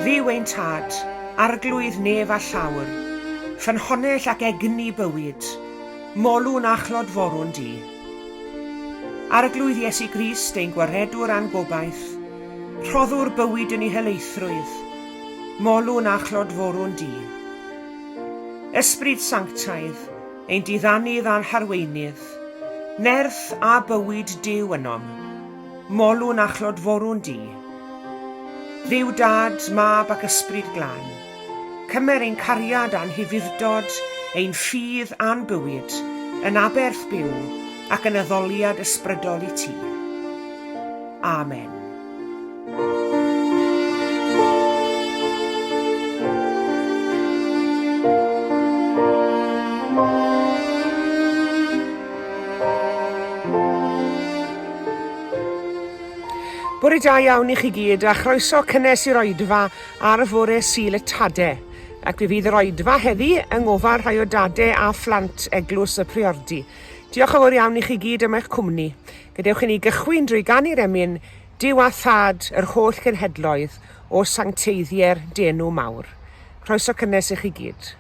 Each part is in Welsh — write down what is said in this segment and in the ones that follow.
Dduw ein Tad, Arglwydd nef a llawr, ffynhonnell ac egni bywyd, molwn a chlodforwn di. Arglwydd Iesu Grist, ein Gwaredwr a'n gobaith, rhoddwr bywyd yn ei helaethrwydd, molwn a chlodforwn di. Ysbryd Sanctaidd, ein diddanydd a'n harweinydd, nerth a bywyd Duw ynom, molwn a chlodforwn di. Dduw Dad, Mab ac Ysbryd Glân, cymer ein cariad a'n hufudd-dod, ein ffydd a'n bywyd, yn aberth byw ac yn addoliad ysbrydol i ti. Amen. Bore da iawn i chi gyd a chroeso cynnes i'r oedfa ar fore Sul y Tade. Ac fe fydd yr oedfa heddi yng ngofal rhai o dade a phlant Eglwys y Priordy. Diolch yn fawr iawn i chi gyd am eich cwmni. Gadewch i ni gychwyn drwy ganu'r emyn Duw a Thad yr holl genhedloedd o sancteiddier d'enw mawr. Croeso cynnes i chi gyd.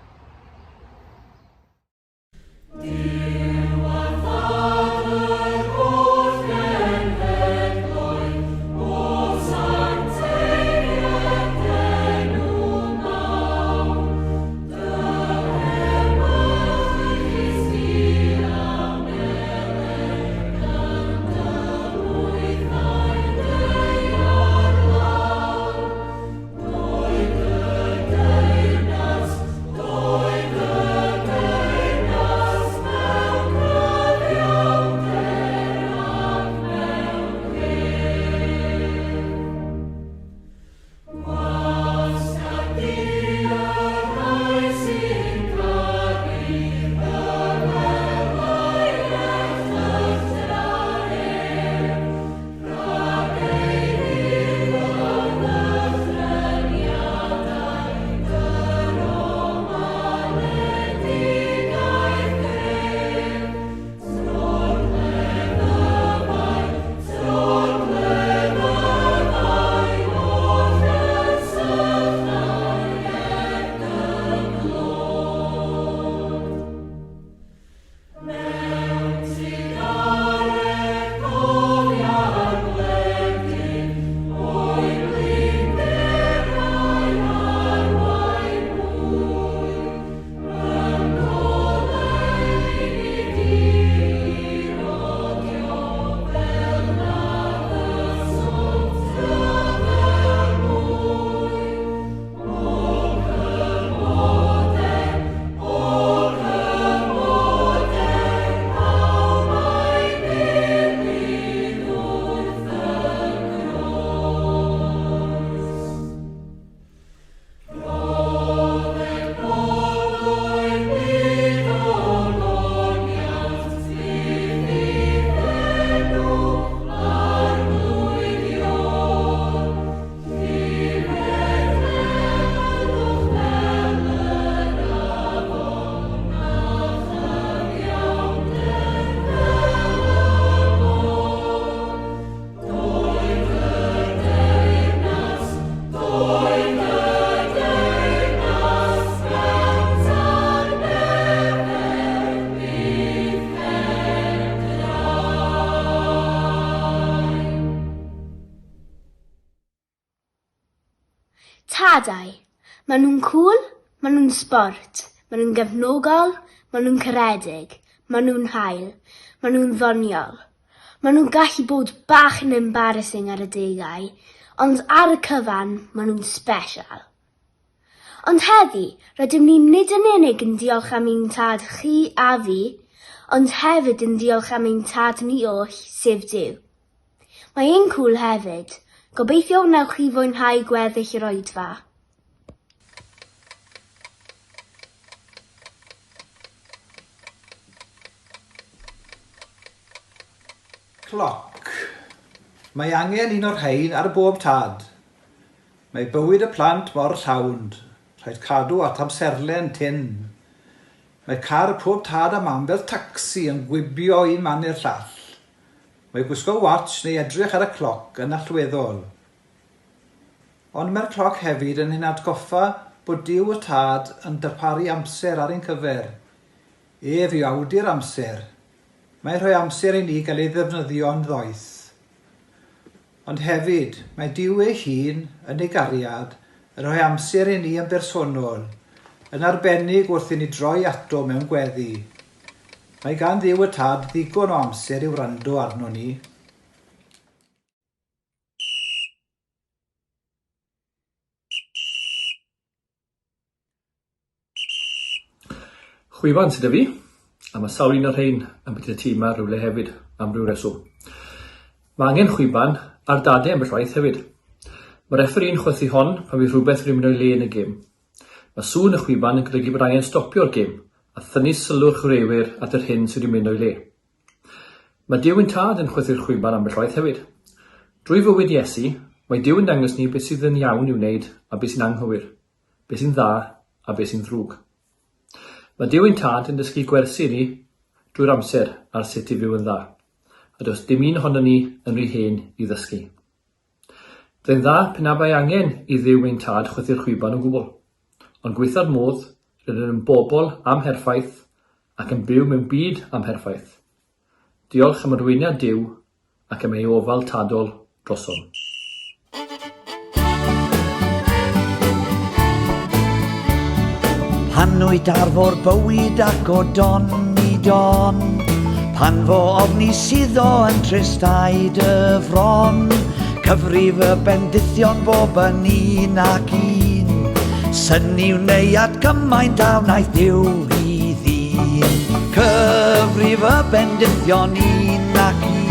Tadau. Maen nhw'n cŵl, maen nhw'n sbort, maen nhw'n gefnogol, maen nhw'n caredig, maen nhw'n hael, maen nhw'n ddoniol. Maen nhw'n gallu bod bach yn embarrassing ar adegau, ond ar y cyfan, maen nhw'n sbesial. Ond heddi, rydym ni nid yn unig yn diolch am ein tad chi a fi, ond hefyd yn diolch am ein tad ni oll, sef Duw. Mae e'n cŵl hefyd. Gobeithio wnewch chi fwynhau gweddill yr oedfa. Cloc. Mae angen un o'r rhain ar bob tad. Mae bywyd y plant mor llawn, rhaid cadw at amserlen tynn. Mae car pob tad a mam fel tacsi yn gwibio o un man i'r llall. Mae gwisgo watsh neu edrych ar y cloc yn allweddol. Ond mae'r cloc hefyd yn ein atgoffa bod Duw y Tad yn darparu amser ar ein cyfer. Ef yw awdur amser. Mae'n rhoi amser i ni gael ei ddefnyddio'n ddoeth. Ond hefyd, mae Duw ei hun, yn ei gariad, yn rhoi amser i ni yn bersonol, yn arbennig wrth i ni droi ato mewn gweddi. Mae gan Dduw y Tad ddigon o amser i wrando arnon ni. Chwiban sydd 'da fi, a mae sawl un o'r rhain yn byty'r tŷ yma rhywle hefyd, am ryw reswm. Mae angen chwiban ar dade ambell waith hefyd. Mae referî'n chwythu hon pan fydd rhywbeth wedi mynd o'i le yn y gêm. Mae sŵn y chwiban yn golygu bod angen stopio'r gêm a thynnu sylw'r chwaraewyr at yr hyn sydd wedi mynd o'i le. Mae Duw ein Tad yn chwythu'r chwiban ambell waith hefyd. Drwy fywyd Iesu, mae Duw yn dangos ni beth sydd yn iawn i'w wneud a beth sy'n anghywir, beth sy'n dda a beth sy'n ddrwg. Mae Duw ein Tad yn dysgu gwersi i ni drwy'r amser ar sut i fyw yn dda, a does dim un ohonon ni yn rhy hen i ddysgu. Byddai'n dda pe na bai angen i Dduw ein Tad chwythu'r chwiban o gwbl. Ond gwaetha'r modd, rydym yn bobl amherffaith ac yn byw mewn byd amherffaith. Diolch am arweiniad Duw ac am ei ofal tadol drosom. Pan wyt ar fôr bywyd ac o don i don, Pan fo ofni suddo yn tristau dy fron, Cyfrif y bendithion bob yn un ac un, Synnu wnei at gymaint a wnaeth Duw i ddyn. Cyfrif y bendithion un ac un,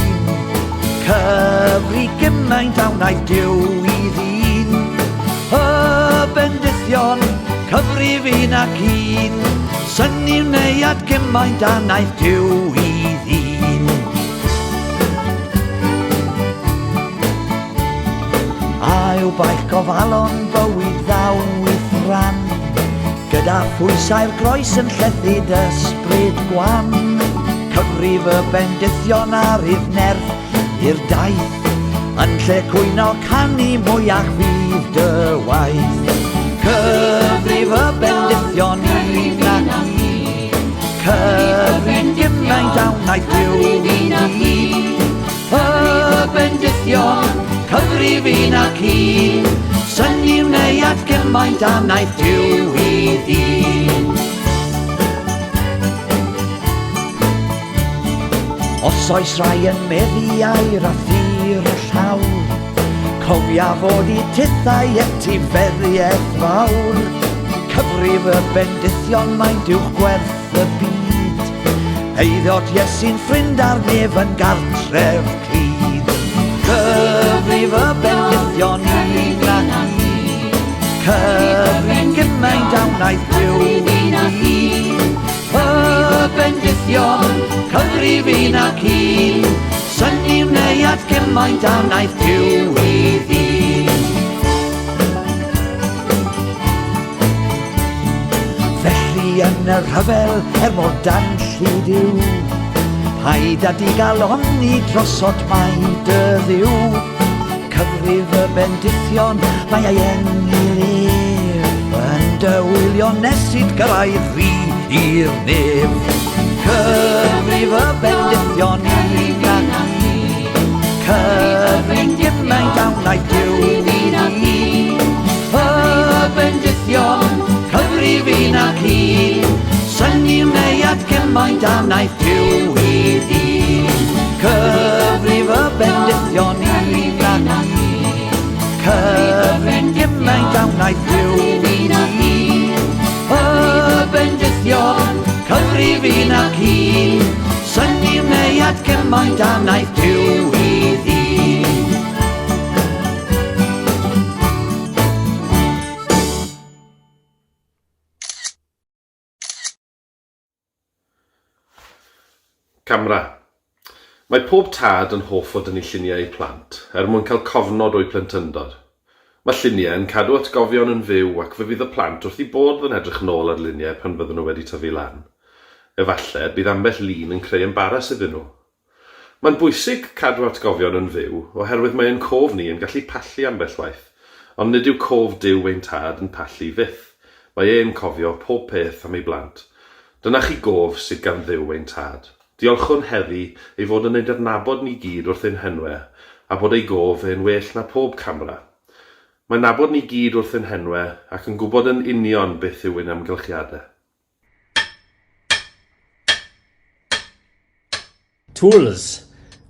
Cyfri gymaint a wnaeth Duw i ddyn. Y bendithion, cyfrif un ac un, Synnu wnei at gymaint a wnaeth Duw i ddyn. A yw baich gofalon bywyd ddaw i'th ran, Gyda phwysau'r groes yn llethu d'ysbryd gwan, Cyfrif y bendithion a rhydd nerth i'r daith, Yn lle cwyno canu mwyach fydd dy waith. Cyfrif y bendithion un ac un, Cyfrif gymaint a wnaeth Duw i ddyn. Y bendithion, cyfrif un ac un, Synnu wnei at gymaint a wnaeth Duw i ddyn. Os oes rhai yn meddu air a thir y llawr, Cofia fod i tithau etifeddiaeth fawr. Cyfrif y bendithion maent uwch gwerth y byd. Eiddot Iesu'n ffrind a'r nef yn gartref clyd. Cyfrif y bendithion un ac un, Cyfrif gymaint a wnaeth Duw i ddyn. Y bendithion, cyfrif un ac un, Synnu wnei at gymaint a wnaeth Duw i ddyn. Felly yn y rhyfel, er mor danllyd yw, Paid â digalonni drosot mae dy Dduw. Cyfrif y bendithion, mae ei enil ef Yn dy wylio nes it gyrraedd rhi i'r nef. Cyfrif y bendithion un ac un, Cyfrif gymaint a wnaeth Duw i ddyn. Y bendithion, cyfrif un ac un, Synnu wnei at gymaint a wnaeth Duw i ddyn. Cyfrif y bendithion un ac un, Cyfrif gymaint a wnaeth Duw i ddyn. Y bendithion, cyfrif un ac un, Synnu wnei at gymaint a wnaeth Duw i ddyn. Camera. Mae pob tad yn hoff o dynnu lluniau eu plant, er mwyn cael cofnod o'u plentyndod. Mae lluniau yn cadw atgofion yn fyw ac fe fydd y plant wrth eu bodd yn edrych nôl ar luniau pan fydden nhw wedi tyfu lan. Efalle, bydd ambell lun yn creu embaras iddyn nhw. Mae'n bwysig cadw atgofion yn fyw oherwydd mae ein cof ni yn gallu pallu ambell waith. Ond nid yw cof Duw ein Tad yn pallu fyth. Mae e'n cofio pob peth am ei blant. Dyna chi gof sydd gan Dduw ein Tad. Diolchwn heddi ei fod yn ein adnabod ni gyd wrth ein henwe, a bod ei gof e'n well na phob camera. Mae'n nabod ni gyd wrth ein henwe ac yn gwybod yn union beth yw ein amgylchiadau. Tools.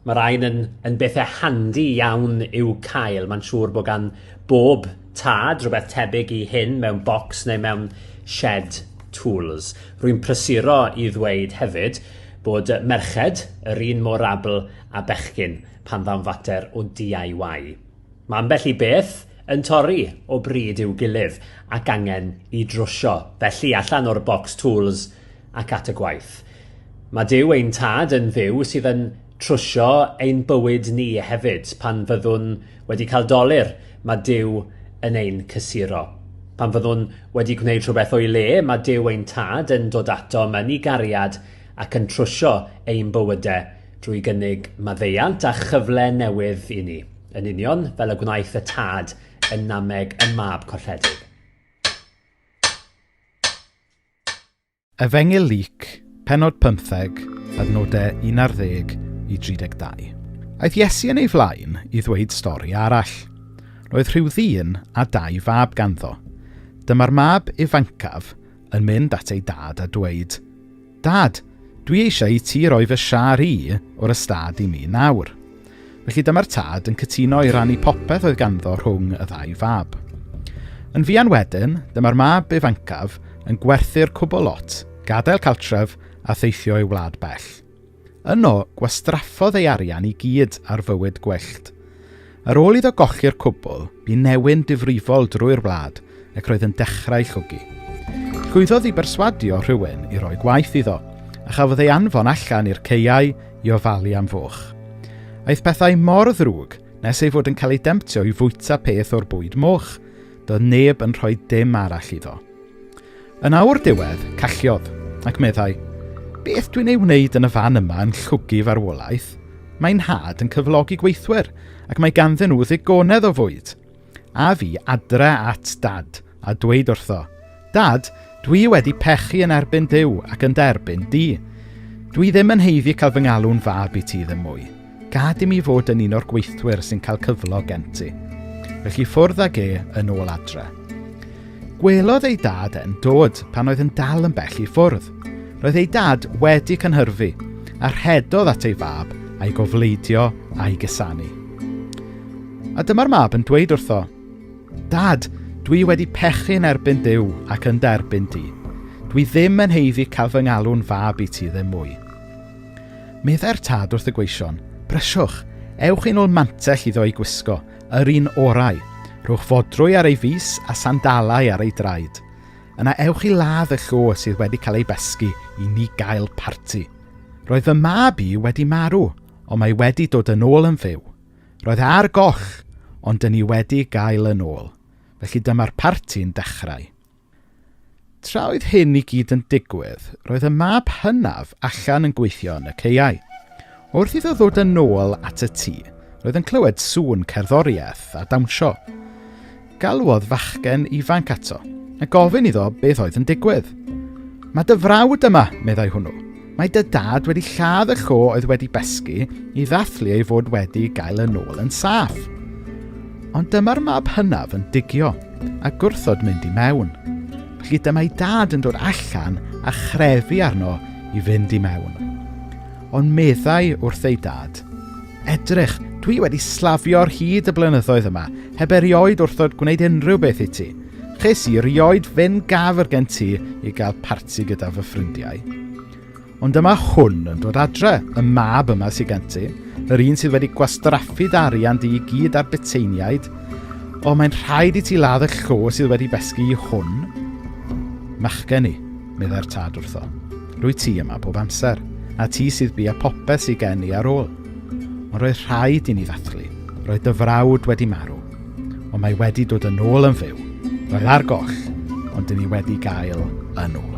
Mae rhain yn, yn bethau handi iawn i'w cael. Mae'n siŵr bod gan bob tad rhywbeth tebyg i hyn mewn bocs neu mewn shed tools. Rwy'n prysuro i ddweud hefyd bod merched yr un mor abl â bechgyn pan ddaw'n fater o DIY. Mae ambell i beth yn torri o bryd i'w gilydd ac angen i drwsio, felly allan o'r bocs tools ac at y gwaith. Mae Duw ein Tad yn Dduw sydd yn trwsio ein bywyd ni hefyd. Pan fyddwn wedi cael dolur, mae Duw yn ein cysuro. Pan fyddwn wedi gwneud rhywbeth o'i le, mae Duw ein Tad yn dod atom yn ei gariad ac yn trwsio ein bywydau drwy gynnig maddeuant a chyfle newydd i ni, yn union fel y gwnaeth y Tad yn nameg y Mab colledig. Efengyl Luc, pennod 15, adnodau 11 i 32. Aeth Iesu yn ei flaen i ddweud stori arall. Roedd rhyw ddyn a dau fab ganddo. Dyma'r mab ifancaf yn mynd at ei dad a dweud, Dad, dwi eisiau i ti roi fy siâr i o'r ystâd i mi nawr. Felly dyma'r tad yn cytuno i rannu popeth oedd ganddo rhwng y ddau fab. Yn fuan wedyn, dyma'r mab ifancaf yn gwerthu'r cwbl lot, gadael cartref a theithio i wlad bell. Yno, gwastraffodd ei arian i gyd ar fywyd gwyllt. Ar ôl iddo golli'r cwbl, bu newyn difrifol drwy'r wlad ac roedd yn dechrau llwgu. Llwyddodd i berswadio rhywun i roi gwaith iddo, a chafodd ei anfon allan i'r caeau i ofalu am foch. Aeth pethau mor ddrwg nes ei fod yn cael ei demtio i fwyta peth o'r bwyd moch. Doedd neb yn rhoi dim arall iddo. Yn awr diwedd, calliodd, ac meddai, Beth dwi'n ei wneud yn y fan yma yn llwgu farwolaeth? Mae nhad yn cyflogi gweithwyr, ac mae ganddyn nhw ddigonedd o fwyd. A fi adre at dad, a dweud wrtho, Dad, dwi wedi pechu yn erbyn Duw ac yn derbyn di. Dwi ddim yn haeddu cael fy ngalw'n fab i ti ddim mwy. Gad i mi fod yn un o'r gweithwyr sy'n cael cyflog gen ti. Felly ffwrdd ag e yn ôl adre. Gwelodd ei dad e'n dod pan oedd yn dal yn bell i ffwrdd. Roedd ei dad wedi cynhyrfu, a rhedodd at ei fab a'i gofleidio a'i gusanu. A dyma'r mab yn dweud wrtho, Dad, dwi wedi pechu yn erbyn Duw ac yn derbyn di. Dwi ddim yn haeddu cael fy ngalw'n fab i ti ddim mwy. Meddai'r tad wrth y gweision, Brysiwch, ewch i nôl mantell iddo ei gwisgo, yr un orau. Rhowch fodrwy ar ei fys a sandalau ar ei draed. Yna ewch i ladd y llo sydd wedi cael ei besgi i ni gael parti. Roedd fy mab i wedi marw, ond mae wedi dod yn ôl yn fyw. Roedd e ar goll, ond dyn ni wedi gael yn ôl. Felly dyma'r parti'n dechrau. Tra oedd hyn i gyd yn digwydd, roedd y mab hynaf allan yn gweithio yn y caeau. Wrth iddo ddod yn ôl at y tŷ, roedd yn clywed sŵn cerddoriaeth a dawnsio. Galwodd fachgen ifanc ato, a gofyn iddo beth oedd yn digwydd. Mae dy frawd yma, meddai hwnnw. Mae dy dad wedi lladd y llo oedd wedi besgi i ddathlu ei fod wedi gael yn ôl yn saff. Ond dyma'r mab hynaf yn digio a gwrthod mynd i mewn. Felly dyma'i dad yn dod allan a chrefu arno i fynd i mewn. Ond meddai wrth ei dad, Edrych, dwi wedi slafio ar hyd y blynyddoedd yma, heb erioed wrthod gwneud unrhyw beth i ti. Ches i rioed fyn gafr gen ti i gael parti gyda fy ffrindiau. Ond dyma hwn yn dod adre, y mab yma sydd gen ti, yr un sydd wedi gwastraffu dy arian di i gyd ar buteiniaid. O, mae'n rhaid i ti ladd y llo sydd wedi besgu i hwn. Machgen i, meddai'r tad wrtho. Rwy ti yma bob amser, a ti sydd bia popeth sydd gen i ar ôl. Ond roedd rhaid i ni ddathlu. Roedd dy frawd wedi marw, ond mae wedi dod yn ôl yn fyw. Roedd ar goll, ond dyn ni wedi gael yn ôl.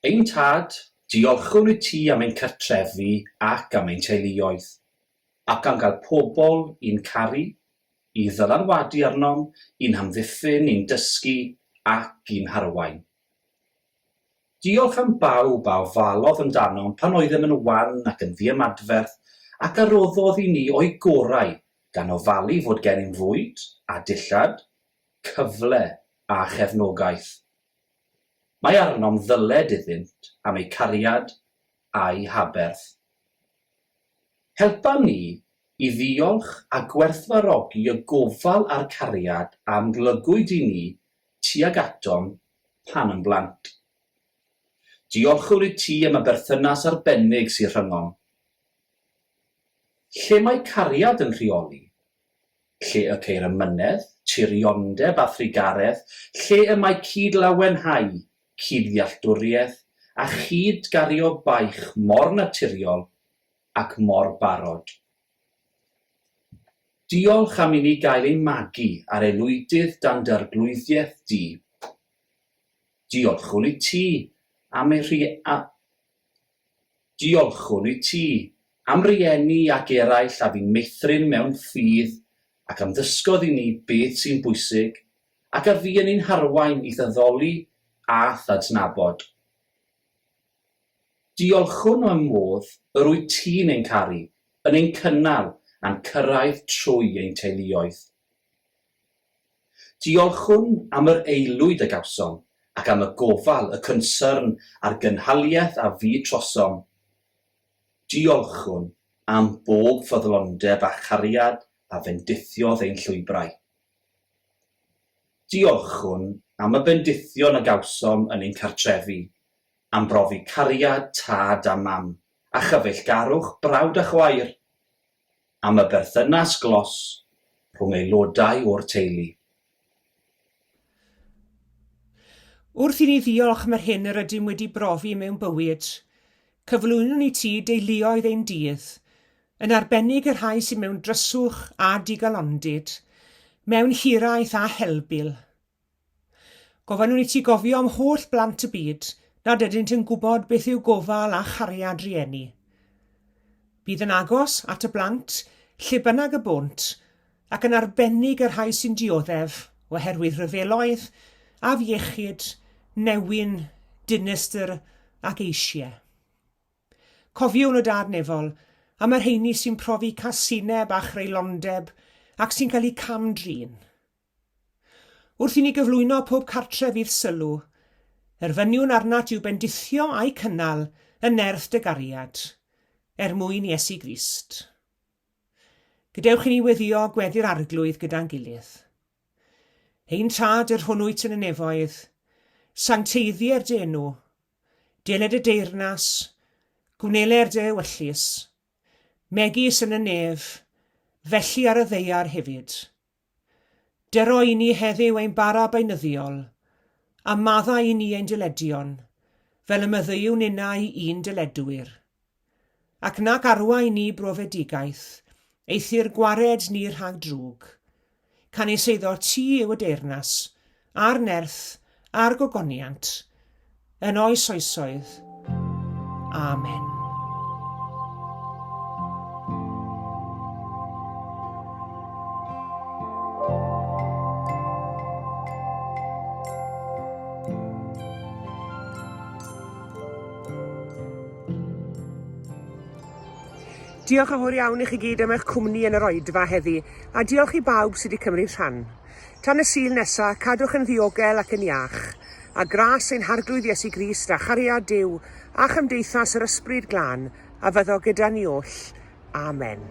Ein Tad, diolchwn i ti am ein cartrefi ac am ein teuluoedd, ac am gael pobl i'n caru, i ddylanwadu arnom, i'n hamddiffyn, i'n dysgu ac i'n harwain. Diolch am bawb a ofalodd amdanom pan oeddem yn wan ac yn ddiymadferth ac a roddodd i ni o'u gorau gan ofalu fod gennym fwyd a dillad, cyfle a chefnogaeth. Mae arnom ddyled iddynt am eu cariad a'u haberth. Helpa ni i ddiolch a gwerthfawrogi y gofal a'r cariad a amlygwyd i ni tuag atom pan yn blant. Diolchwn i ti am y berthynas arbennig sy rhyngom. Lle mae cariad yn rheoli? Lle y ceir amynedd, tiriondeb a thrugaredd, lle y mae cyd-lawenhau, cyd-ddealltwriaeth a chyd-gario baich mor naturiol ac mor barod. Diolch am i ni gael ein magu ar aelwydydd dan dy arglwyddiaeth di. Diolchwn i ti am ei rhi a Diolchwn i ti am rieni ac eraill a fu'n meithrin mewn ffydd ac am ddysgodd i ni beth sy'n bwysig ac a fu yn ein harwain i'th addoli a'th adnabod. Diolchwn am y modd yr wyt ti'n ein caru, yn ein cynnal a'n cyrraedd trwy ein teuluoedd. Diolchwn am yr aelwyd a gawsom ac am y gofal, y consyrn a'r gynhaliaeth a fu trosom. Diolchwn am bob ffyddlondeb a chariad a fendithiodd ein llwybrau. Diolchwn am y bendithion a gawsom yn ein cartrefi, am brofi cariad tad a mam, a chyfeillgarwch brawd a chwaer, am y berthynas glos rhwng aelodau o'r teulu. Wrth i ni ddiolch am yr hyn yr ydym wedi brofi mewn bywyd, cyflwynwn i ti deuluoedd ein dydd, yn arbennig y rhai sydd mewn dryswch a digalondid, mewn hiraeth a helbul. Gofynnwn i ti gofio am holl blant y byd nad ydynt yn gwybod beth yw gofal a chariad rhieni. Bydd yn agos at y blant, lle bynnag y bônt, ac yn arbennig y rhai sy'n dioddef oherwydd rhyfeloedd, afiechyd, newyn, dinistr ac eisiau. Cofiwn, o Dad Nefol, am y rheini sy'n profi casineb a chreulondeb ac sy'n cael eu cam-drin. Wrth i ni gyflwyno pob cartref i'th sylw, erfyniwn arnat i'w bendithio a'u cynnal yn nerth dy gariad, er mwyn Iesu Grist. Gadewch i ni weddïo gweddi'r Arglwydd gyda'n gilydd. Ein Tad yr hwn wyt yn y nefoedd, sancteiddier dy enw, deled y deyrnas, gwneler dy ewyllys, megis yn y nef, felly ar y ddaear hefyd. Dyro i ni heddiw ein bara beunyddiol, a maddau i ni ein dyledion, fel y maddeuwn ninnau i'n dyledwyr. Ac nac arwain ni brofedigaeth, eithr gwared ni rhag drwg. Canys eiddo ti yw y deyrnas, a'r nerth, a'r gogoniant, yn oes oesoedd. Amen. Diolch yn fawr iawn i chi gyd am eich cwmni yn yr oedfa heddi, a diolch i bawb sydd wedi cymryd rhan. Tan y Sul nesa, cadwch yn ddiogel ac yn iach. A gras ein Harglwydd Iesu Grist a chariad Duw a chymdeithas yr Ysbryd Glân a fyddo gyda ni oll. Amen.